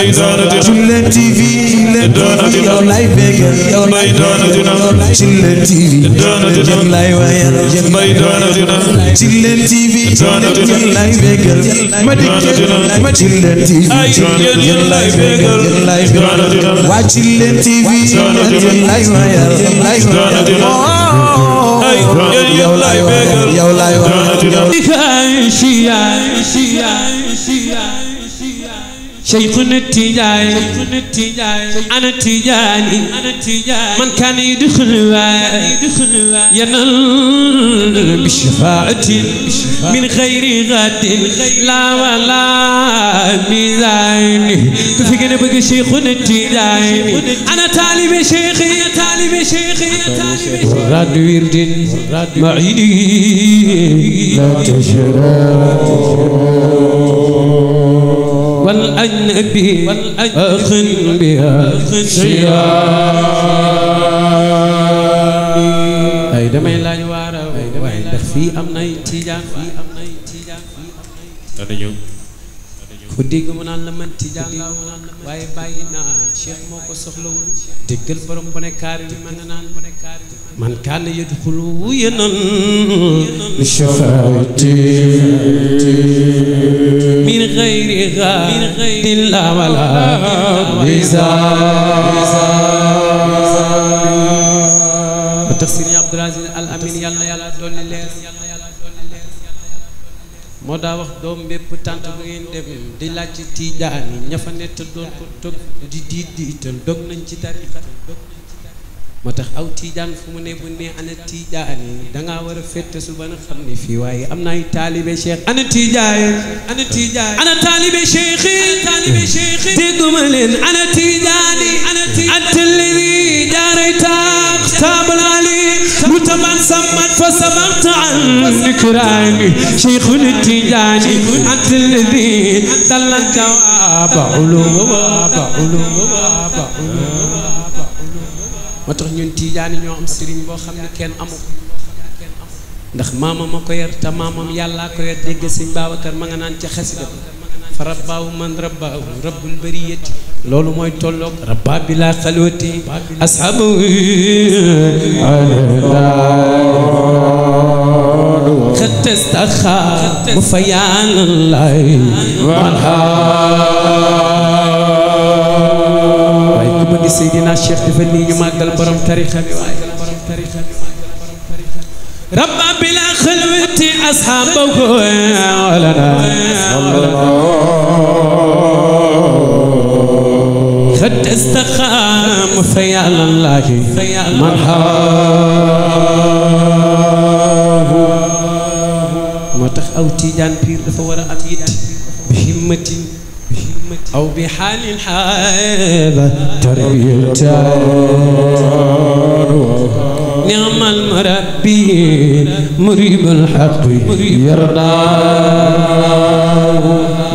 Chillen TV yow lay bégal yow lay Chillen TV yow lay wayal Chillen TV yow lay bégal ma Chillen TV yow lay bégal waa Chillen TV yow lay wayal yow lay bégal yow lay wayal شيخنا التجاني أنا التجاني من كان يدخل ينال بشفاعة من غير غد لا ولا ميزان كفينا بقى شيخنا التجاني أنا طالب شيخي راد ورد معيني لا تشرب والأجنبي أخن بها أي دمي لا يوارا واي دخفي أمنا يتيجان فديك من علم تيجان واي باينا شيخ موكو سخلول ديكل برم بنكاري من كان يدخل ينال بشفاعتي من غير غاد لا ولا بزار بتفسير عبد العزيز الأمين يلا دولي لير moo daa wax doom bépp tant bu ngeen dem di laaj tiijaani ña fa nett doon ko toog di diital dog nañ ci tariqa moo tax aw tiijaan fu mu ne bu ne ana tiijaani dangaa war a fette su ba nga xam ne fii waaye am na ay taalibe cheikh ana tiijaani ana taalibe cheikhi dégguma leen ana tiijaani attalladi jaarayta xtaabal ali mutaman sammat fa sabaqta an nikraani cheikhuna tiijaani attalladi dallaka wa uluma moo tax ñun tiijaani ñoo am sëriñ boo xam ne kenn amu ndax maamam a ko yar te maamam yàllaa ko yar dégg sëñ Babacar ma nga naan ca xasida fa rabbaahu man rabbaahu rabbul bariyati loolu mooy tolloog rabba bila xalwati ashabu xat istaxa mu fa yàllay bëgg Seydina Cheikh dafa nii ñu màggal borom tarixa bi waaye rabba bila xalwati ashabahu walana xat istaqam fa yàllallahi man moo tax aw tiijaan piir dafa war a am yitt bi himmatin أو بحال هذا تربية نعم المربي مريب الحق يرضى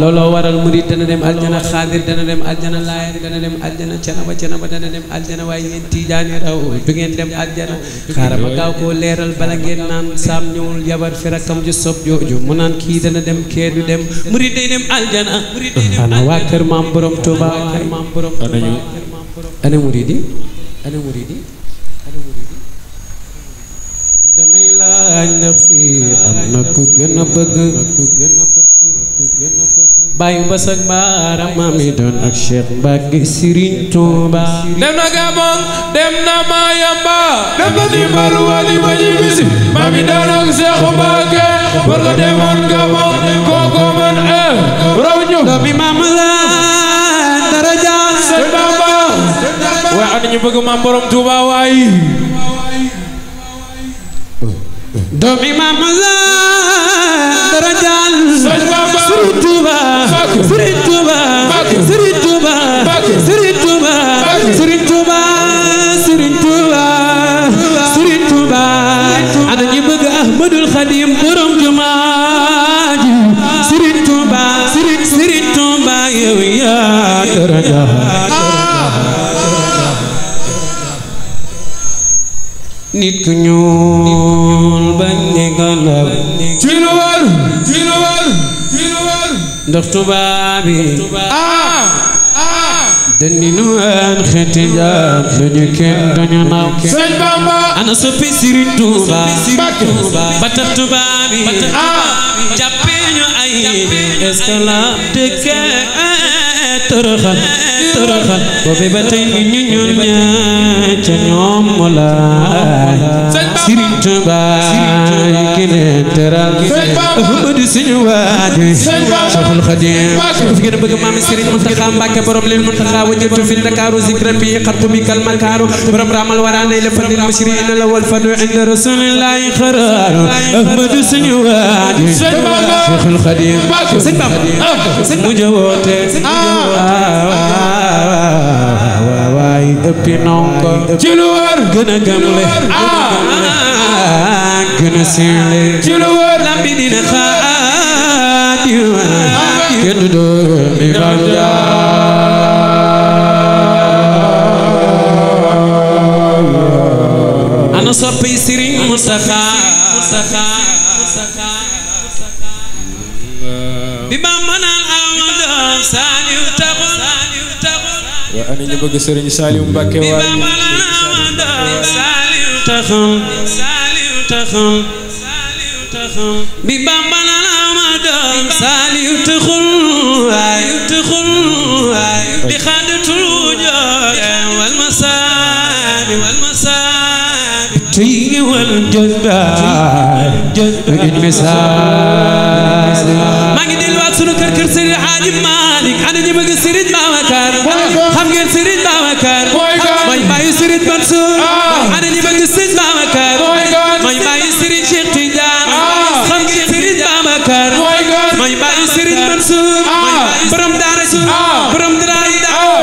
لولا ورا المريد دنا dem aljana xaadir dana dem aljana laayeen dana dem aljana canaba dana dem aljana waaye yéen tiijaani raw du ngeen dem aljana xaaral ma gaaw koo leeral bala ngeen naan saam ñëwul yabar fi rakkam ju sob jooju mu naan kii dana dem kee du dem murid day dem aljana ana waa kër maam borom Tuuba ana muridi damay laaj na fii am na ku gën a bëgg bàyyi ba sag baara maami doon ak Cheikh Mbacke Serigne Touba dem na Gabon dem na Mayamba dem na Dimbar wali ba ñibbisi maami doon ak Cheikh Mbacke war nga demoon Gabon kooko man raw ñu doomi maam la daraja sëñ Bamba waaye ana ñu bëgg maam borom Touba waay doomi maam la darajal Serigne Touba Serigne Touba Serigne Touba Serigne Touba Serigne Touba Serigne Touba Serigne Touba ana ñi bëgg Ahmadul Khadim borom jumaa ji Serigne Touba Serigne Touba yow yaa daraja nit ku ñuul bañ ne gàllam ci lu war ndax tubaab bi دنينوان ختيان دنيكين دنينام Sëñ Bamba أنا سوبي Serigne Touba bata Touba bi jàppeñu ay escalade dëkke toroxal boobe ba tey ñu ñun ñaa ca ñoom molaay Serigne Touba ki leen teral Ahmadu suñu waaji Cheikhul Khadim fi gën a bëgg maam Serigne Mountakha Mbacké borom leen Mountakha wajjatu fi Dakaru zikra bi xartu bi kal makaru borom ramal warane la fadil mashri'ina la wal fadu inda rasulillahi khararu Ahmadu suñu waaji Cheikhul Khadim sëñ Bamba sëñ mu jawoote waay ëppi nonko ci lu wër gën a gëmle gën a siile ci lu wër lambi dina xaadi kenn doo mi banja ana soppi Serigne Mountakha bi Bamba naan Amadou Saliou taxul wa ana ñu bëgg Serigne Saliou Mbacké bi waay Bamba naan Amadou Saliou taxul bi Bamba naan Amadou Saliou taxul bi xaadatul joore wal masaabi تيجي والجذبان المثال ما قد الوقت سنو كركر سيري حاج مالك أنا جيبك سيري باوكار هم قل سيري باوكار ما يباي سيري منصور أنا جيبك سيري باوكار ما يباي سيري شيخ تيجان هم قل سيري باوكار ما يباي سيري منصور برم دارس برم دراي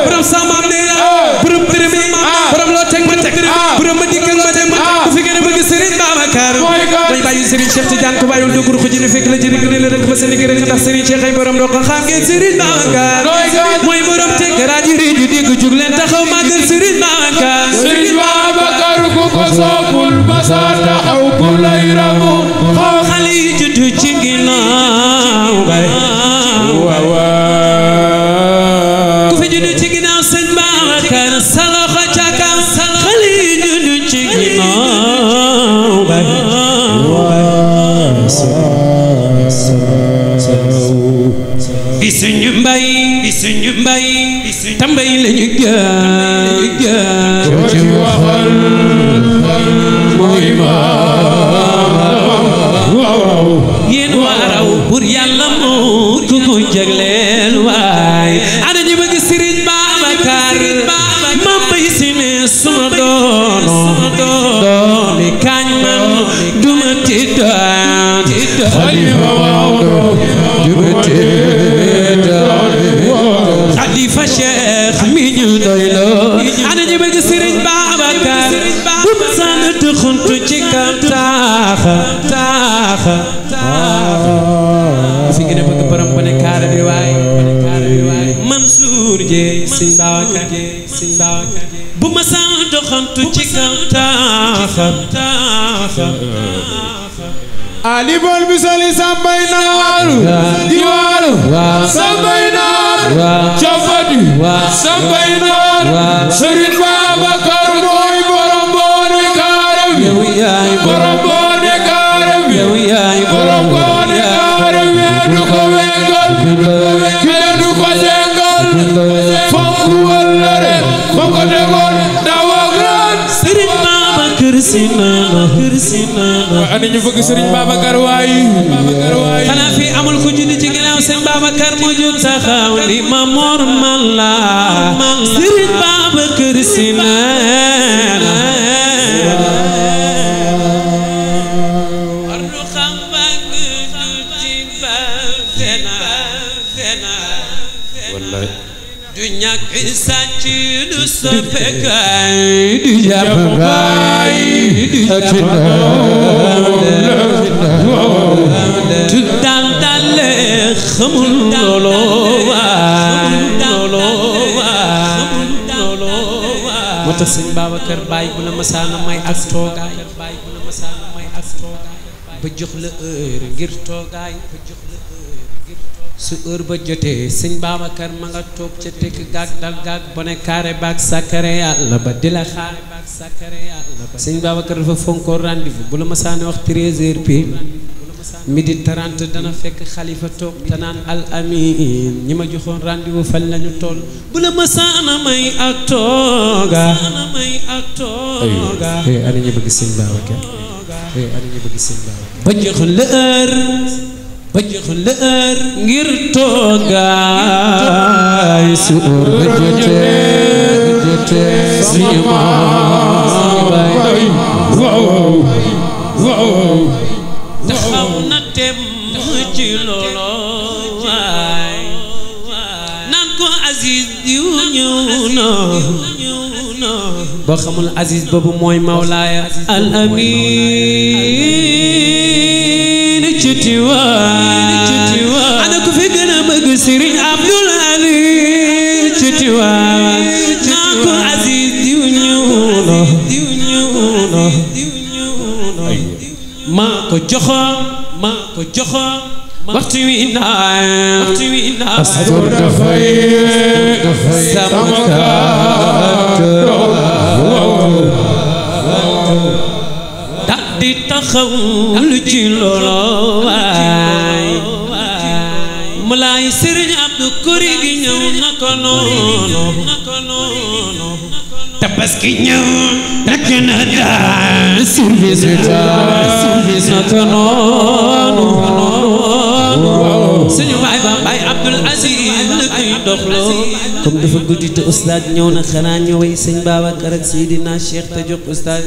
برم سامام ديرا برم برمي برم لوتك متك برم مديكن مدم Serigne Babacar may bàyyi Serigne Cheikh Tidiane ko bàyyul duggur ko jine fekk la jëri gëne la rek ba seen gërëm ndax Serigne Cheikh ay borom do ko xam ngeen Serigne Babacar mooy borom tek rajo réew yu dégg jug leen taxaw màggal Serigne Babacar Serigne Babacar ku ko soppul ba sa taxaw ku lay ramu xale yi judd ci ginnaaw bay ku fi judd ci ginnaaw Serigne Babacar sa loxo ca kaw xale yi judd ci ginnaaw bisuñu mbay tambay lañu gën ci waxal mooy waaw yéen waaraw pour yàlla moo ku ko jagleel waay ana ñu bëgg Serigne Babacar ma bay si ne suma dooni kañ man duma tiitaan Xalifa Maodo duma tiitaan Xalifa Cheikh mi ñu doyloo ana ñu bëgg Serigne Babacar bu ma sànn tuxuntu ci kaw taaxa fi gën a bëgg borom ba ne kaara bi waay Mansour Dieye Serigne Babacar bu ma sànn tuxuntu ci kaw taaxa Ali bol bisali sambay naar diwaalu sambay naar cofadi sambay naar Serigne Babacar mooy borom boone kaaram borom boone kaaram borom boone kaaram du ko wengal du ko jengal fonk wallare fonk degoon dawagran Serigne Babacar wa ana ñu bëgg Serigne Babacar waay xanaa fi amul ku judd ci ginnaaw Serigne Babacar mu jug taxaw li ma mor malla Serigne Babacar Si neena war nu xam bàgg du ci ba fena wallaay du ñàkk sàcc du soppeekaay du jàpp baay du jàpp tu dal xamul looloo waay moo tax Sëñ Babacar Baye bu la masaana may ak toogaay ba jox la heure ngir toogaay su heure ba jotee sëñ Babacar ma nga toog ca tekk gaag dal gaag bone kaare baag sàkkare yàlla ba di la xaar sëñ Babacar dafa fonkoo rendez-vous bu la ma saane wax 13h pile midi 30 dana fekk xalifa toog te naan al amin ñi ma joxoon rendez-vous fan lañu toll bu la ma saana may ak tooga ana ñu bëgg sëñ Babacar ana ñu bëgg sëñ Babacar ba joxoon la heure ngir toogaay su heure ba jotee suñu maay taxaw na tem ci loolo waay naan ko Aziz diw ñëw na boo xamul Aziz boobu mooy Mawlaaya al Amin ci Tiwaawan ana ku fi gën a bëgg Serigne Abdoul Ali ci Tiwaawan naan ko Aziz diw ñëw na maa ko joxoon waxtu wi naa astur dafay sama kàddu daal di taxaw lu ci loolo waay Mulaay Sëriñ Abdou Kori gi ñëw na ko noonu Tabaski ñëw rek na daal service na ko noonu suñu baay ba baay Abdoul Aziz la koy doxloo comme dafa guddi te ustaad ñëw na xanaa ñëwee sëñ Babacar ak Seydina Cheikh te jox ustaad